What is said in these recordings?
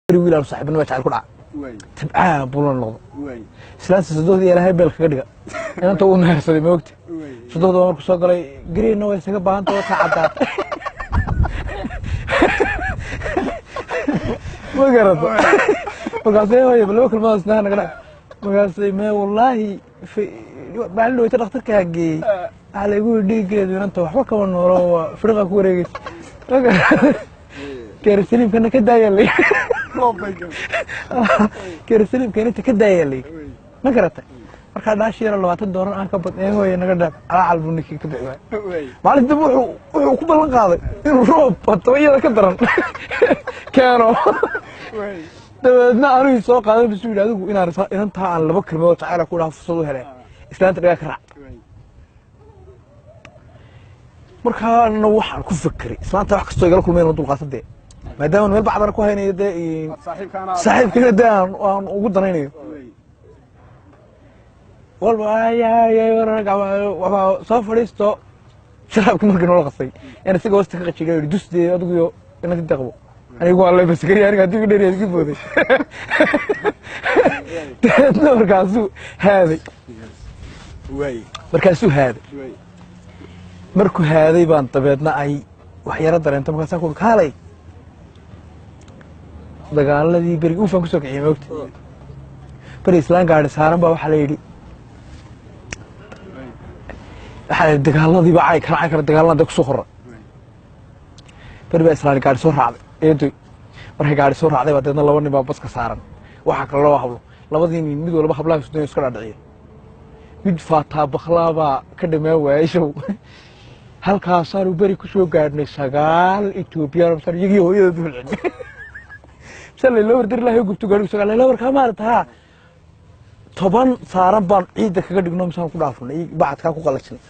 Wiil aan saaxiibnimo jacayl ku dhaca, tabcaan buu la noqdo. Islaanta sadohdii Ilaahay beel kaga dhiga, inanta uu mehersaday, ma ogta? Sadohda baa markuu soo galay, greenna way isaga baahanta, waa ka caddaatay, ma garato? Markaasay, hooye, laba kelmadood isnaha naga dhac. Markaasay, mee wallaahi maalin dhaweyta dhakhtarka hageeyey, waxaa laygu yidhi dhiiggeedu inanta waxba kama noolo, waa firiqa ku wareegeysa, ma garata? Keersaliimkana ka daaya lay, keersaliimka inanta ka daaya lay, ma garatay? Markaa dhaashi yaro $20 aan ka bad ee hooye naga dhaaf, calaacal buu ninkii ka bixi waayay. Maalin dambe wuxuu ku ballan qaaday inuu roob hataba iyada ka daran keeno. Dabeedna anigii soo qaaday bisu yidhi, adigu inaan inantaa aan laba kelmadood jacayla ku dhaha fursad u heleen, islaanta dhagaa ka raac. Markaana waxaan ku fekeray islaanta wax kastoo igala kulmeen dulqaata dee, maadaama meel bacdana ku haynayo dee, saaxiibkiina dee aan ugu danaynayo walba waxbaa soo fadhiisto. Sharaabki markii noola qasay in isaga hoosta ka qajiga yidhi, dus dee adigu iyo inanti daqbo, anigu waa lay baskariya, aniga haddii iga dheeriya iska booday. Dabeedna markaasuu haaday, markaasuu haaday. Markuu haaday baan dabeedna ay wax yaro dareento. Markaasaan ku kaalay dagaaladii berigi uufaan kusoo kiciyay, moogta? Beri islaan gaari saaran baa waxaa la yidhi, waxaa la yidhi dagaaladiiba cay kana cay kana dagaalada dee kusoo korra. Beri baa islaan gaari soo raacday, eedoy. Markay gaari soo raacday baa deedna laba nin baa baska saaran, waxaa kale laba hablo. Labadii nin mid walba hablaha isdoonaya iska dhaadhiciya. Mid faataa baklaabaa ka dhamaan waayay show. Halkaasaanu beri kusoo gaadhnay 9 Etoobiyaan misaan iyagii hooyada duulcin misaan layloo wardari lahay gubto gaadhigu 9 layloo warkaa maarata haa 10 saaran baan ciidda kaga dhigno, misaan ku dhaafnay, bacadkaa ku qalajinay.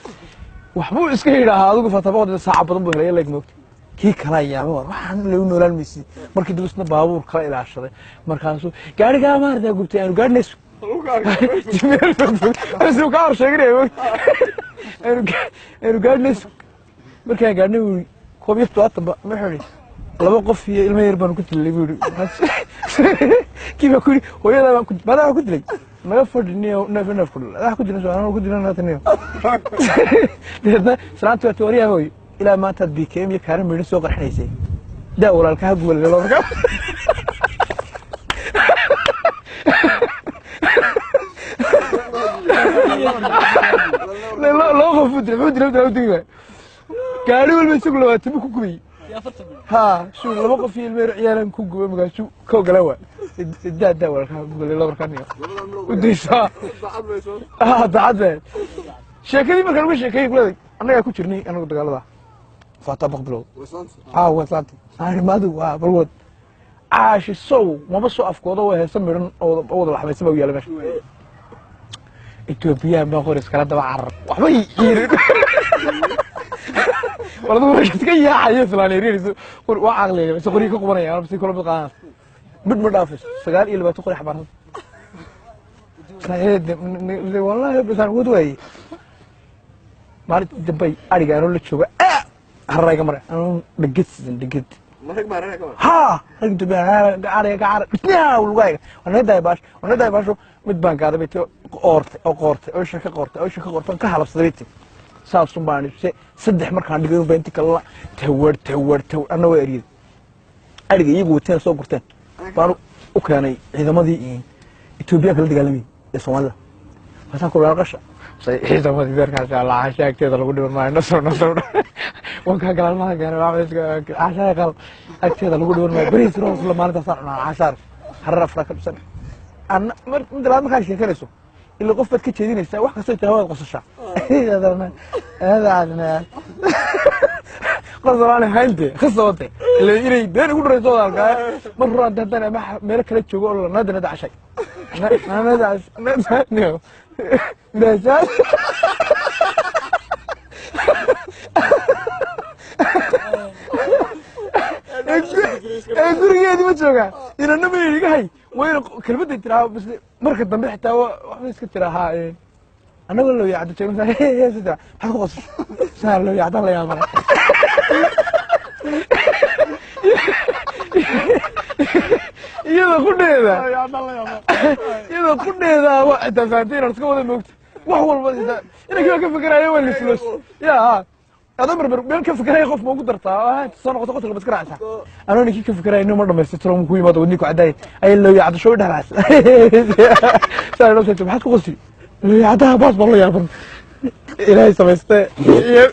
Waxbuu iska yidhaahaa, adigu faataa baqda saaca badan buu helay leeg, moogta? Kii kala yaaba, war waxaan lagu noolaan maysid. Markii dib isna baabuur kala ilaashaday, markaasuu gaadhigaa maarata gubtay aanu gaadhnayso meel ka hor sheeganaya, moogta? Aynu gaadhnayso. Markaan gaadhnay buu yidhi 71 ba, muxuu yidhi, laba qof iyo ilmo yar baanu ku dilay buu yidhi. Kii baa ku yidhi, hooyadaa baan ku madaa ku dilay, naga fadhiniyo neef neef ku dhal adaa ku dilan soo ku dilan naataniyo. Dabeedna islaantii waa ti, waryaa hooy, ilaa maantaad BKM iyo kaaran meydhin soo qarxinaysay, daa walaalka ha gubalelo. Markaa laba qof buu dilay, muxuu dilay? Dilay digi waay gaari walba isagu 20 buu ku gubay ha shuu laba qof iyo ilmo yar ciyaalan ku gubay. Markaasuu ka ogolaan waa daa daa walaalka ha gubalelo. Markaa niyo u daysaa daacad baa sheekadii. Markaan uga sheekeeyey kuleeday, annagaa ku jirnay anagu dagaalada faataa baq bilowd waa islaanta maadu waa balwood caashi sow maba soo afkooda waa heesa midhan oo wada laxmaysan baa u yaala meesha. Etoobiyaan baa qor iskala daba carar, waxba yirin waladu meesha iska yaacayo islaanyeerinayso qor waa caqliga mise qoryi ka qubanaya si kula mid qaadanaysa mid ma dhaafayso 29 qori xabaarsan. Wallahi bisaan wad waayey. Maalinta dambay ariga anoo la jooga hararayga mare anoo dheged sidan dheged ha rag dambe ariga ka carar dhisnaa lugahayga, waa naga daaya baasho, waa naga daaya baasho. Mid baan gaaday bay ti, oortay oo qoortay oo isha ka qoortay oo isha ka qoortay, ka halabsaday bay ti. Saasun baan se saddex markaan dhigay baa inti kalena tawar tawar tawar anna waa eriyay ariga iyagu wateen soo gurteen baan u keenay ciidamadii Etoobiyaanka la dagaalamayay ee Soomaalida. Markaasaan ku qasha say ciidamadii beerkaas alla casha agteeda lagu dhiban maayo, nasro nasro wankaa galaalmaha keenay cashaa qal agteeda lagu dhiban maayo, beriis roos la maalintaasaan cunaa cashaar harar afraa ka dhusan. Anna mar mid labaad markaa sheekanayso ila qof baad ka jeedinaysaa, wax kastoo tiraa waad qosashaa qosolaan haynte khasabate ila inay been igu dhurayso arkaa. Mar hore haddaan ama meelo kala joogo oo nada nada cashay nada nada ee gurigeedi ma joogaa inana ma yidhi hay wayna kelmadday tiraa bas. Marka dambe xitaa waxba iska tiraa haa anagoo loo yacdo jeego maxaad ku qosasho saa loo yacdaan la yaabana. Iyada qudheeda waa xitaa fahamtay inaan iska wada moogto wax walba. Xitaa inankii baa ka fekeraayo, waa lislos ya adoo berber meel ka fekeraya qof ma ugu dartaa oo soo noqoto qosolka ba iska raacsaa. Anoo ninkii ka fekeraya inuu ma dhamaystiro ku yimaado wadnii ku cadaay ayay looya cadasho dhexdaas saa inoo sheegtay. Maxaad ku qosli? Looya caddaha baas baa la yaaban Ilaahay samayste iyo